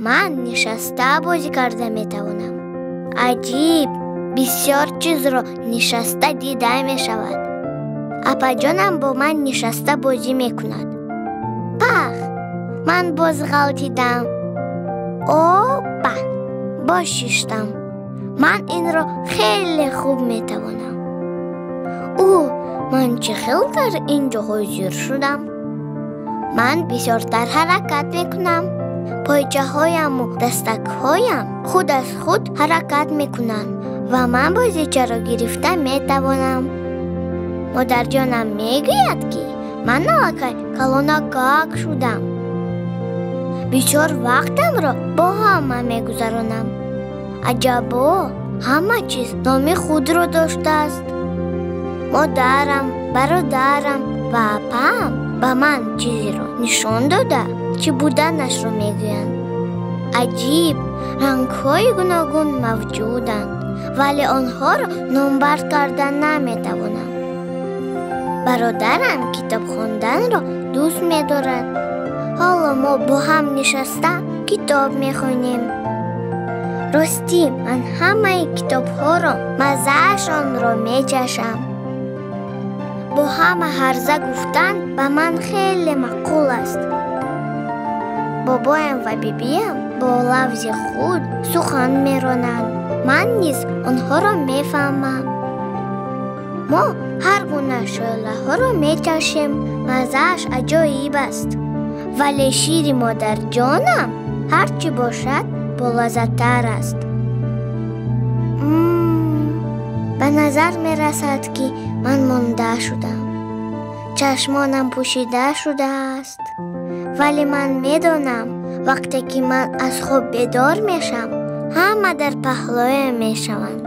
Ман нишаста бозӣ карда метавонам. Аҷиб, бисёр чизро нишаста дида мешавад. Апаҷонам бо ман нишаста бозӣ мекунад. Пах! Ман боз ғалтидам. Опа! Боз шиштам. Ман инро хеле хуб метавонам. Ӯ, ман чӣ хел дар ин ҷо ҳозир шудам? Ман бисёртар ҳаракат мекунам. Пойчаҳояму дастакҳоям худ аз худ ҳаракат мекунанд ва ман бозичаро гирифта метавонам. Модарҷонам мегӯяд, ки ман аллакай калонакак шудам. Бисёр вақтамро бо ҳама мегузаронам. Аҷабо, ҳама чиз номи худро доштааст. Модарам, бародарам ва апаам ба ман чизеро нишон дода, чӣ буданашро мегӯянд. Аҷиб, рангҳои гуногун мавҷуданд, вале онҳоро номбар карда наметавонам. Бародарам китоб хонданро дӯст медорад. Ҳоло мо бо ҳам нишаста китоб мехонем. Ростӣ, ман ҳамаи китобҳоро маззаашонро мечашам. Бо ҳама ҳарза гуфтан ба ман хеле маъқул аст. Бобоям ва бибиям бо лафзи худ сухан меронанд. Ман низ онҳоро мефаҳмам. Мо ҳар гуна шӯълаҳоро мечашем. Маззааш аҷоиб аст. Вале шири модарҷонам ҳар чӣ бошад болаззаттар аст. Ба назар мерасад, ки ман монда шудам. Чашмонам пӯшида шудааст. Вале ман медонам, вақте ки ман аз хоб бедор мешам, ҳама дар паҳлӯям мешаванд.